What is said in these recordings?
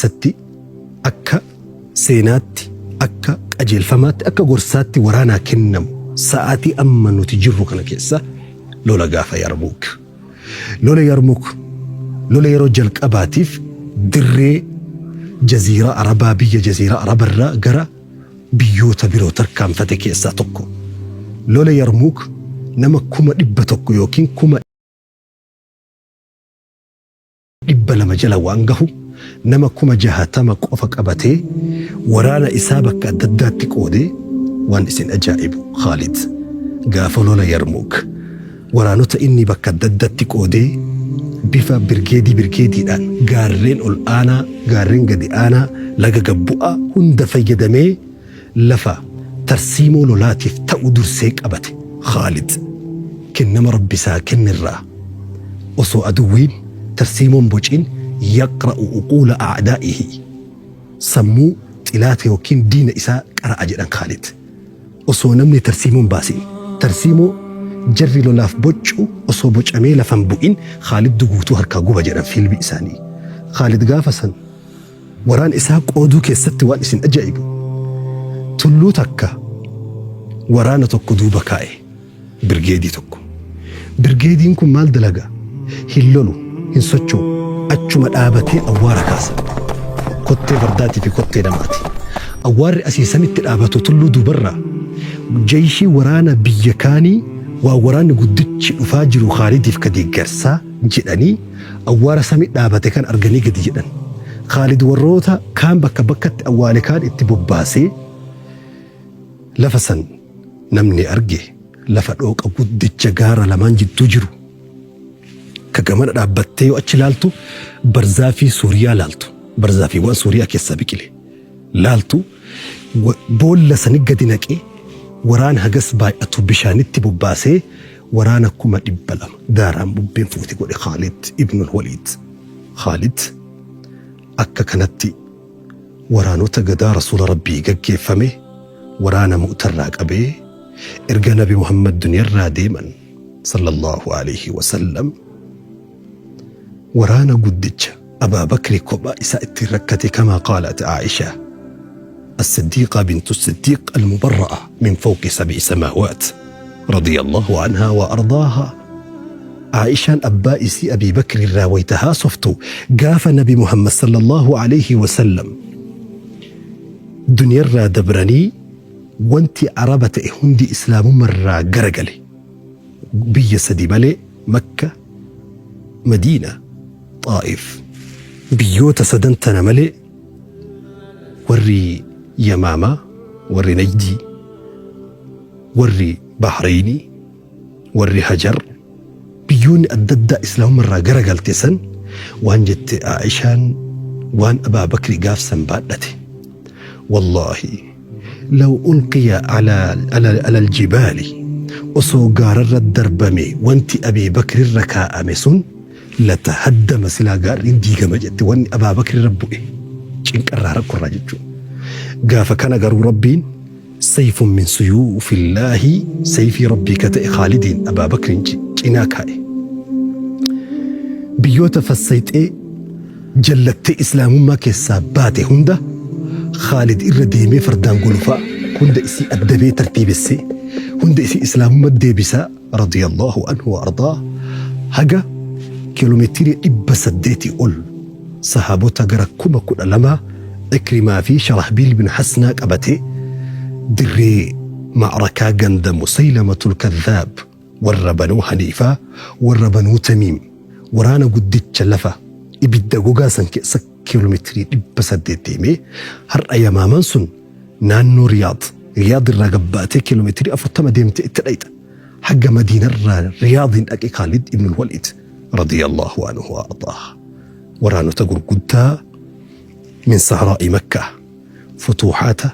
keessatti akka seenaatti, akka qajeelfamaatti, akka gorsaatti waraanaa kennamu sa'aatii amma nuti jirru kana keessa lola gaafa Yarmuuk. Lola Yarmuuk lola yeroo jalqabaatiif dirree Jaziiraa Arabaa biyya Jaziiraa Arabarraa gara biyyoota biroo tarkaanfate keessaa tokko. Lola Yarmuuk nama 100,000 yookiin 200,000 jala waan gahu nama 60,000 qofa qabatee waraana isaa bakka adda addaatti qoodee waan isin ajaa'ibu Khaalid gaafa lola Yarmuuk waraanota inni bakka adda addaatti qoodee bifa birgeedii birgeediidhaan gaarreen ol aanaa gaarreen gadi aanaa laga gabbu'aa hunda fayyadamee lafa tarsiimoo lolaatiif ta'u dursee qabate Khaalid kennama Rabbi isaa kennerraa osoo aduwwiin tarsiimoon bociin yaqra'u uquula a'daa'ihi sammuu xilaata yookiin diina isaa qara'a jedhan Khaalid osoo namni tarsiimoon baasiin tarsiimoo jarri lolaaf boccu osoo bocamee lafan bu'in Khaalid guutuu harkaa guba jedhan fiilmi isaanii Khaalid gaafa san Waraan isaa qooduu keessatti waan isin ajaa'ibu tulluu takka waraana tokko duuba kaa'e birgeedii tokko. Birgeediin kun maal dalaga? Hin lolu, hin socho'u, achuma dhaabatee awwaara kaasa. Kottee fardaatii fi kottee namaati. Awwaarri asii samitti dhaabatu tulluu duubarraa jayishii waraana biyya kaanii waan waraanni guddichi dhufaa jiru Khaalidiif ka deeggarsaa jedhanii awwaara sami dhaabate kan arganii gadi jedhan. Khaalid warroota kaan bakka bakkatti awwaale kaan itti bobbaasee lafa san namni arge lafa dhooqa guddicha gaara lamaan jidduu jiru ka gamana dhaabbattee yoo achi laaltu barzaafii Suuriyaa laaltu barzaafiiwwan Suuriyaa keessaa biqile laaltu boolla sani gadi naqee waraana hagas baay'atu bishaanitti bobbaasee waraana 200,000 daaraan bubbeen fuute godhe Khaalid ibnul Waliid. Khaalid akka kanatti waraanota gadaa Rasuula Rabbii gaggeeffame waraana Mu'tarraa qabee erga Nabi Muhammad duniyarraa deeman sallallahu alayhi wasallam waraana guddicha Abaa Bakri kophaa isaa ittiin rakkate kamaa qaalat Aa'ishaa الصديقة بنت الصديق المبرأة من فوق سبع سماوات رضي الله عنها وأرضاها عائشان أبا إسي أبي بكر راويتها صفتو قاف نبي محمد صلى الله عليه وسلم دنيا را دبرني وانتي عربة هندي إسلام مرة قرقلي biyya sadi malee Makka, Madiina, Xaa'if. Biyyoota sadan tana malee warri Yamaamaa, warri Najdii, warri Bahreynii, warri Hajar biyyoonni adda addaa islaamummaa irraa garagalte san waan jette Aa'ishaan waan Abaa Bakri gaaf san baadhate. Wallaahi Law ulqiya ala aljibaali osoo gaararra darbame wanti Abii Bakrirra kaa'ame sun latahaddama silaa gaarri hin diigama jette wanni Abaa Bakrirra bu'e cinqarraa rakkorraa jechuudha. Gaafa kana garuu Rabbiin sayfun min suyuufillaahi sayfii Rabbii ka ta'e Khaalidiin Abaa Bakriin cinaa kaa'e. Biyyoota fassayxee jallattee islaamummaa keessaa baate hunda Khaalid irra deemee fardaan golufaa hunda isii addabee tartiibessee hunda isii islaamummaa deebisaa radiyallahu anhu wa ardaa haga kiiloomeetirii 800 ol sahaabota gara 12,000 Ikrimaa fi Sharahbiil bin Hasnaa qabatee dirree ma'rakaa ganda Musaylamatul Kadhaab warra Banuu Haniifaa, warra Banuu Tamiim, waraana guddicha lafa ibidda gogaa san keessa kiiloomeetirii 800 deemee har'a Yamaamaan sun naannoo Riyaad, Riyaad irraa gabbaatee kiiloomeetirii 40 deemtee itti dhayxa. Haga Madiinarraa Riyaadiin dhaqe Khaalid ibn Waliid radiyallahu anhu wa ardaah. Waraanota gurguddaa min sahraa'i Makkaa futuuhaata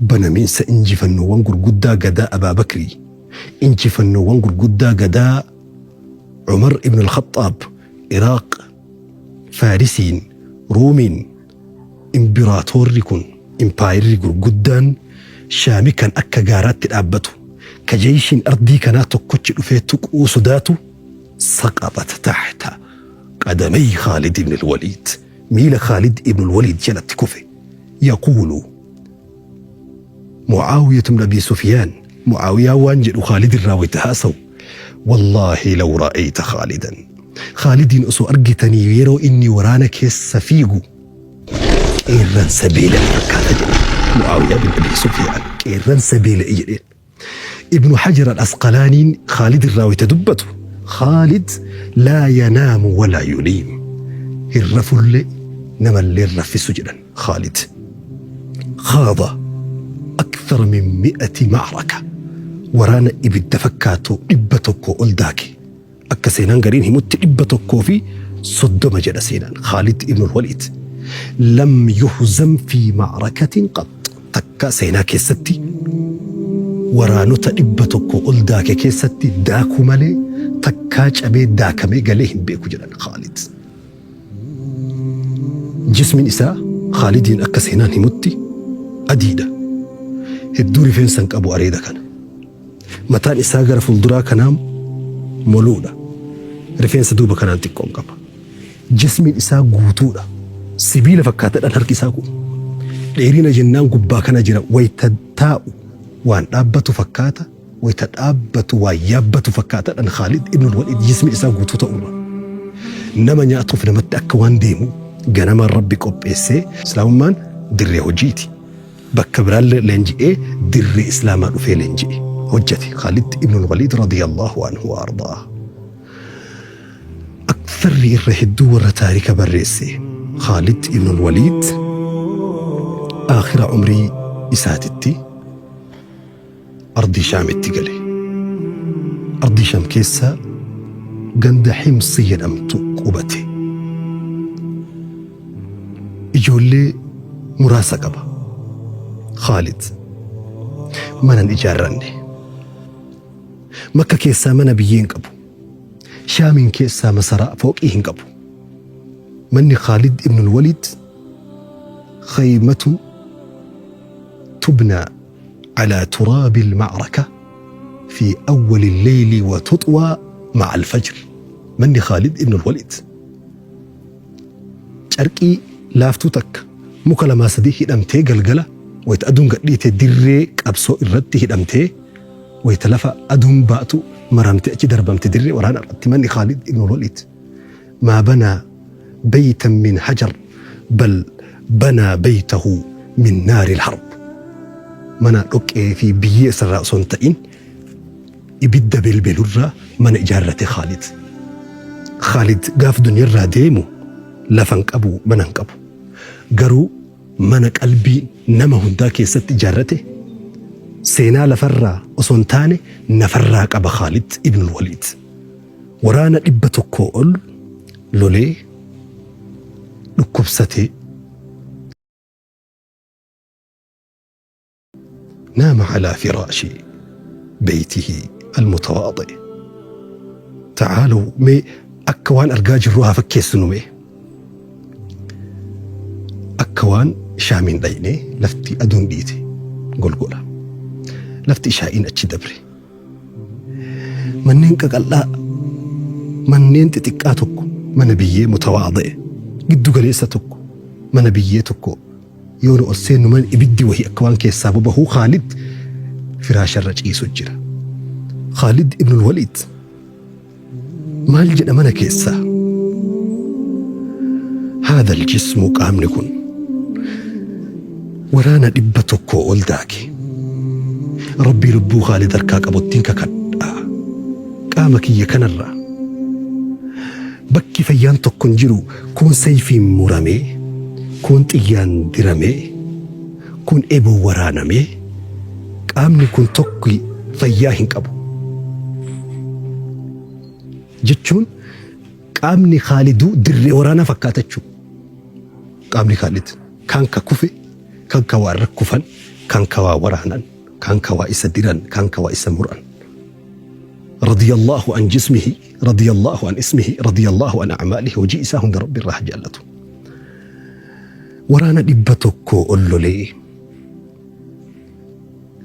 banamiinsa injifannoowwan gurguddaa gadaa Abaa Bakrii Injifannoowwan gurguddaa gadaa Umar ibn al-Khaxxaab Iraaq, Faarisiin, Ruumiin imbiraatoorri kun impaayirri gurguddaan Shaami kan akka gaaraatti dhaabbatu ka jeyshiin ardii kanaa tokkochi dhufee tuquu sodaatu saqaxat taxta qadamay Khaalid ibn al-Waliid. Miila Khaalid ibnul Waliid jalatti kufe. Yaquulu Mucaawiyatu ibn Abi Sufyaan, Mucaawiyaan waan jedhu Khaalid irraa wayta haasawu, Wallaahi law ra'ayta Khaalidan, Khaalidiin osoo argitanii yeroo inni waraana keessa fiigu qeerransa beela'e fakkaata jedhe Mucaawiyaa bin Abi Sufyaan, qeerransa beela'e jedheen. Ibnu Hajar al-Asqalaaniin Khaalid irraa wayta dubbatu, Khaalid laa yanaamu walaa yuliim, hin rafullee namallee hin raffisu jedhan. Khaalid khaada akthar min mi'ati ma'raka, waraana ibidda fakkaatu 100 ol daake. Akka seenaan gariin himutti 130 jedha seenaan. Khaalid ibn al-Waliid lam yuhzam fi ma'rakatin qax, takka seenaa keessatti waraanota 100 ol daake keessatti daakuu malee takkaa cabee daakamee galee hin beeku jedhan Khaalid. Jismiin isaa Khaalidiin akka seenaan himutti adiidha. Hedduu rifeensa hin qabu areeda kana. Mataan isaa gara fuulduraa kanaa moluudha. Rifeensa duuba kanaan xiqqoon qaba. Jismiin isaa guutuudha. Sibiila fakkaatadhaan harki isaa kun. Dheerina jennaan gubbaa kana jira. Wayita taa'u waan dhaabbatu fakkaata. Wayita dhaabbatu waan yaabbatu fakkaatadhaan Khaalid ibn Waliid jismiin isaa guutuu ta'urra. Nama nyaatuuf namatti akka waan deemu ganamaan Rabbi qopheessee. Islaamummaan dirree hojiiti. Bakka biraallee leenji'ee dirree Islaamaa dhufee leenji'e. Hojjate Khaalid ibn Waliid radiyallahu anhu wa ardaa. Aktharri irra hedduu warra taarika barreesse Khaalid ibn Waliid aakhira umrii isaatitti ardii Shaamitti gale. Ardii Shaam keessa ganda Himsi jedhamtu qubate. Ijoollee muraasa qaba. Khaalid mana hin ijaarranne. Makka keessaa mana biyyee hin qabu. Shaamiin keessaa masaraa fooqii hin qabu. Manni Khaalid ibn Waliid khaymatun tubnaa على تراب المعركة في أول الليل وتطوى مع الفجر. Manni Khaalid ibn Waliid carqii laaftuu takka muka lamaa sadii hidhamtee galgala wayita aduun gadhiite dirree qabsoo irratti hidhamtee wayita lafa aduun baatu maramtee achi darbamte dirree waraana irratti manni Khaalid ibn Waliid. ما بنى بيتا من حجر بل بنى بيته من نار الحرب. Mana dhoqqee fi biyyee isarraa osoo hin ta'in ibidda belbelurraa mana ijaarrate Khaalid. Khaalid gaaf duniyarraa deemu lafa hin qabu, mana hin qabu. Garuu mana qalbii nama hundaa keessatti ijaarrate seenaa lafarraa osoo hin taane nafarraa qaba Khaalid ibn Waliid. Waraana 100 ol lolee dhukkubsatee نام على فراش بيته المتواضع. تعالوا mee akka waan argaa jirru haa fakkeessinu. Mee akka waan Shaamiin dhaynee lafti aduun dhiite golgola lafti ishaa'iin achi dabre, manneen qaqal'aa, manneen xixiqqaa tokko, mana biyyee mutawaadi'e giddu galeessa tokko, mana biyyee tokko yoo nu ol seennu man ibiddi wahii akka waan keessaa bobahuu Khaalid firaasharra ciisu jira. Khaalid ibnul Waliid maal jedha mana keessaa? Haadha aljismu, qaamni kun waraana 100 ol daake. Rabbii lubbuu Khaalid harkaa qabuttiin kakadhaa. Qaama kiyya kanarraa bakki fayyaan tokko hin jiru. Kun sayfiin muramee, kun xiyyaan diramee, kun eboo waraanamee, qaamni kun tokko fayyaa hin qabu. Jechuun qaamni Khaaliduu dirree waraanaa fakkaata jechuudha. Qaamni Khaalid kan ka kufe, kan ka waa irra kufan, kan ka waa waraanan, kan ka waa isa diran, kan ka waa isa muran. رضي الله عن جسمه، رضي الله عن اسمه، رضي الله عن أعماله. Hojii isaa hunda Rabbi irraa haa jaallatu. Waraana 100 ol lolee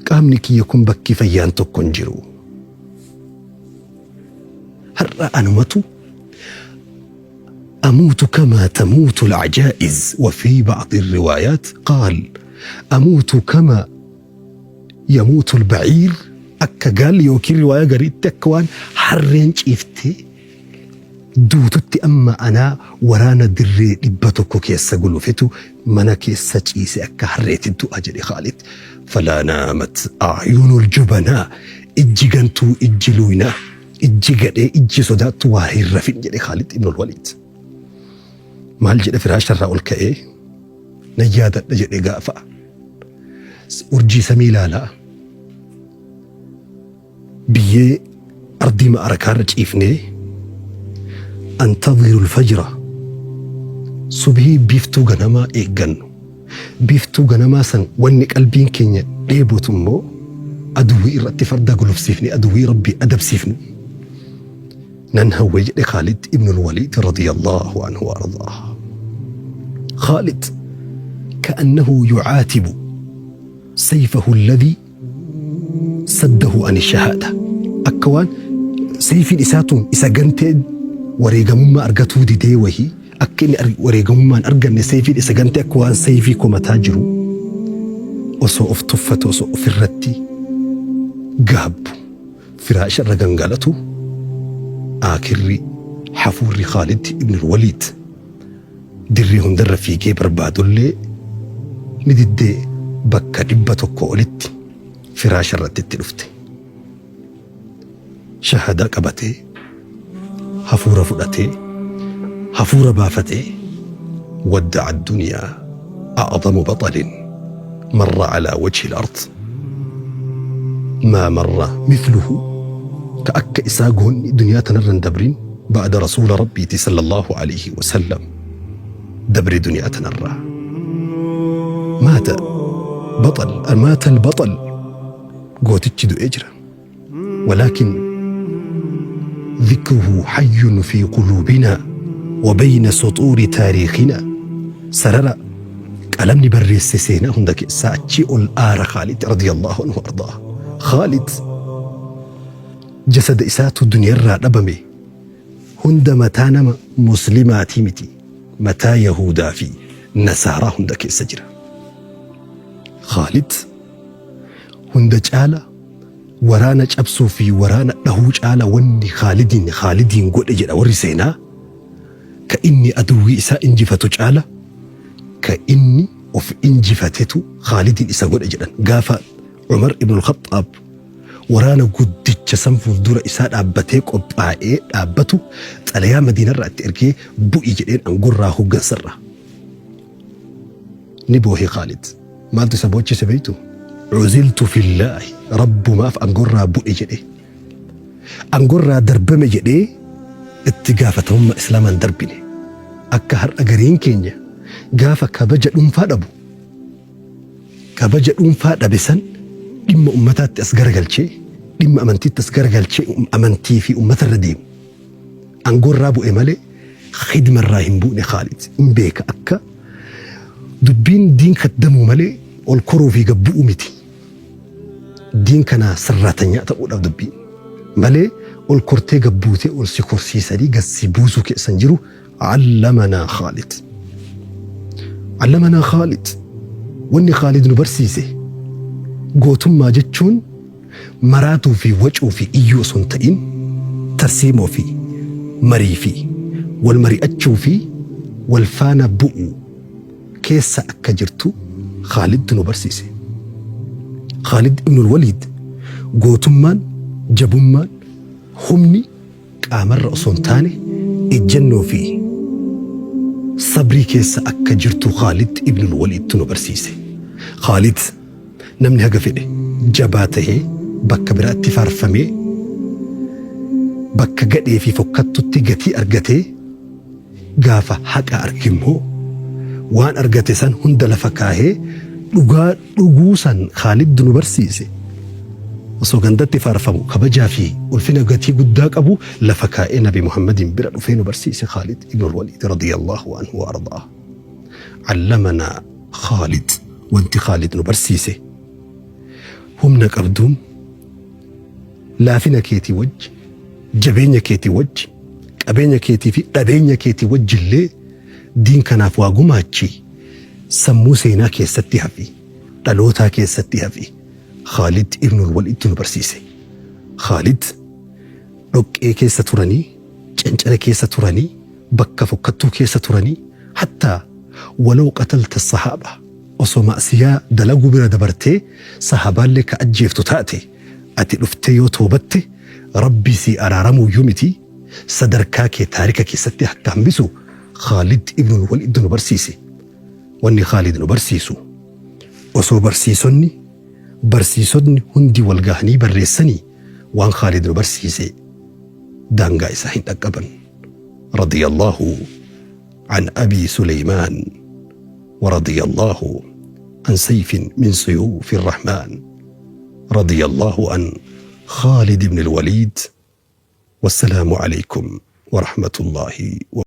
qaamni kiyya kun bakki fayyaan tokko hin jiru. Har'a anumatu Amuutu kamaa tamuutu al-ajaa'iz wa fii ba'di al-riwaayaat qaal amuutu kamaa yamuutu al-ba'iir akka gaalli yookiin riwaayaa gariitti akka waan harreen ciiftee duututti amma anaa waraana dirree 100 keessa gulufetu mana keessa ciise akka harreetti du'a jedhe Khaalid. Falaa naamat a'yunul jubanaa ijji gantuu ijji luuynaa ijji gadhee ijji sodaattu waa hin rafin jedhe Khaalid ibnul Waliid. Maal jedhe firaasha irraa ol ka'ee nan yaadadha jedhe gaafa urjii samii ilaalaa biyyee ardii ma'arakaarra ciifnee antadhiru alfajra subhii biiftuu ganamaa eeggannu biiftuu ganamaa san wanni qalbiin keenya dheebotu immoo aduwwii irratti farda gulufsiifnee aduwwii rabbii adabsiifnu nan hawwe jedhe Khaalid ibnul Waliid radiyallahu anhu wa ardaah. Khaalid ka'annahu yucaatibu sayfahu alladhii saddahu ani shahaada akka waan sayfiin isaa tun isa gantee wareegamummaa argatuu didee wahii akka inni wareegamummaa hin arganne sayfiin isa gantee akka waan sayfii komataa jiru osoo of tuffatu osoo ofirratti gaabbu firaasha irra gangalatu aakirri hafuurri Khaalid ibn Waliid Dirree hundarra fiigee barbaadullee ni diddee bakka 100 olitti firaasha irratti itti dhufte. Shahaadaa qabatee, hafuura fudhatee, hafuura baafatee wadda'a addunyaa a'zamu baxalin marra alaa wajhi al-ard maa marra mithluhu ka akka isaa goonni duniyaa tanarra hin dabrin Ba'da Rasuula Rabbiiti sallallahu alayhi wa sallam dabre duniyaa tanarraa. Maata baxal maata al-baxal gootichi du'ee jira. Walaakin dhikruhu hayyun fi quluubinaa wa bayna suxuuri taariikinaa sarara qalamni barreesse seenaa hunda keessaa achii ol aara Khaalid radiyallahu anhu ardaa. Khaalid Jasada isaatu duniyarraa dhabame hunda mataa nama muslimaatii miti mataa yahuudaa fi nasaaraa hunda keessa jira. Khaalid hunda caala waraana cabsuu fi waraana dhahuu caala wanni Khaalidiin Khaalidiin godhe jedha warri seenaa ka inni aduwwii isaa injifatu caala ka inni of injifatetu Khaalidiin isa godhe jedhan gaafa Umar ibn al-Khaxxaab waraana guddicha san fuuldura isaa dhaabbatee qophaa'ee dhaabbatu xalayaa Madiinarraa itti ergee bu'i jedheen angorraa hoggansarraa. Ni boohe Khaalid. Maaltu isa boochise beektu? Cuziltu fillaahi rabbumaaf angorraa bu'e jedhee. Angorraa darbame jedhee itti gaafatamummaa Islaamaan darbine. Akka har'a gariin keenya gaafa kabaja dhuunfaa dhabu kabaja dhuunfaa dhabe san dhimma ummataatti as garagalchee, dhimma amantiitti as garagalchee amantii fi ummata irra deemu. Aangoo irraa bu'e malee khidma irraa hin buune Khaalid. Hin beeka akka dubbiin diin kaddamuu malee ol koruu fi gad bu'uu miti. Diin kana sirraatanyaa ta'uudhaaf dubbiin. Malee ol kortee gad buutee ol si korsiisanii gad si buusuu keessa hin jiru. Allamanaa Khaalid. Allamanaa Khaalid. Wanni Khaalid nu barsiise gootummaa jechuun maraatuu fi wacuu fi iyyuu osoo hin ta'in tarsiimoo fi marii fi wal mari'achuu fi wal faana bu'uu keessa akka jirtu Khaalidtu nu barsiise. Khaalid ibnul Waliid gootummaan, jabummaan, humni qaamarra osoo hin taane ejjennoo fi sabrii keessa akka jirtu Khaalid ibnul Waliidtu nu barsiise. Khaalid namni haga fedhe jabaa tahee bakka biraatti faarfamee bakka gadhee fi fokkattutti gatii argatee gaafa haqa arge immoo waan argate san hunda lafa kaahee dhugaa dhuguu san Khaalidtu nu barsiise. Osoo gandatti faarfamu kabajaa fi ulfina gatii guddaa qabu lafa kaa'ee Nabi Muhammadiin bira dhufee nu barsiise Khaalid ibn al-Waliid radiyallahu anhu wa ardaa. Allamanaa Khaalid wanti Khaalid nu barsiise humna qabduun laafina keetii wajji jabeenya keetii wajji Qabeenya keetii fi dhabeenya keetii wajjillee diin kanaaf waa gumaachi. Sammuu seenaa keessatti hafi. Dhalootaa keessatti hafi. Khaalid ibnul Waliidtu nu barsiise. Khaalid dhoqqee keessa turanii, cancala keessa turanii, bakka fokkattuu keessa turanii, hattaa walaw qatalta sahaaba osoo ma'siyaa dalaguu bira dabartee sahaabaallee ka ajjeeftu taate ati dhuftee yoo toobatte Rabbii sii araaramuuyyuu miti sadarkaa kee taarika keessatti akka hambisu Khaalid ibnul Waliid nu barsiise. Wanni Khaalid nu barsiisu osoo barsiisonni barsiisotni hundi wal gahanii barreessanii waan Khaalid nu barsiise daangaa isaa hin dhaqqaban. Radiyallahu an Abi Suleymaan wa radiyallahu an sayfin min suyuufi Rahmaan. Radiyallahu an Khaalid ibn al-Waliid. Wassalaamu alaykum wa rahmatullahi wa.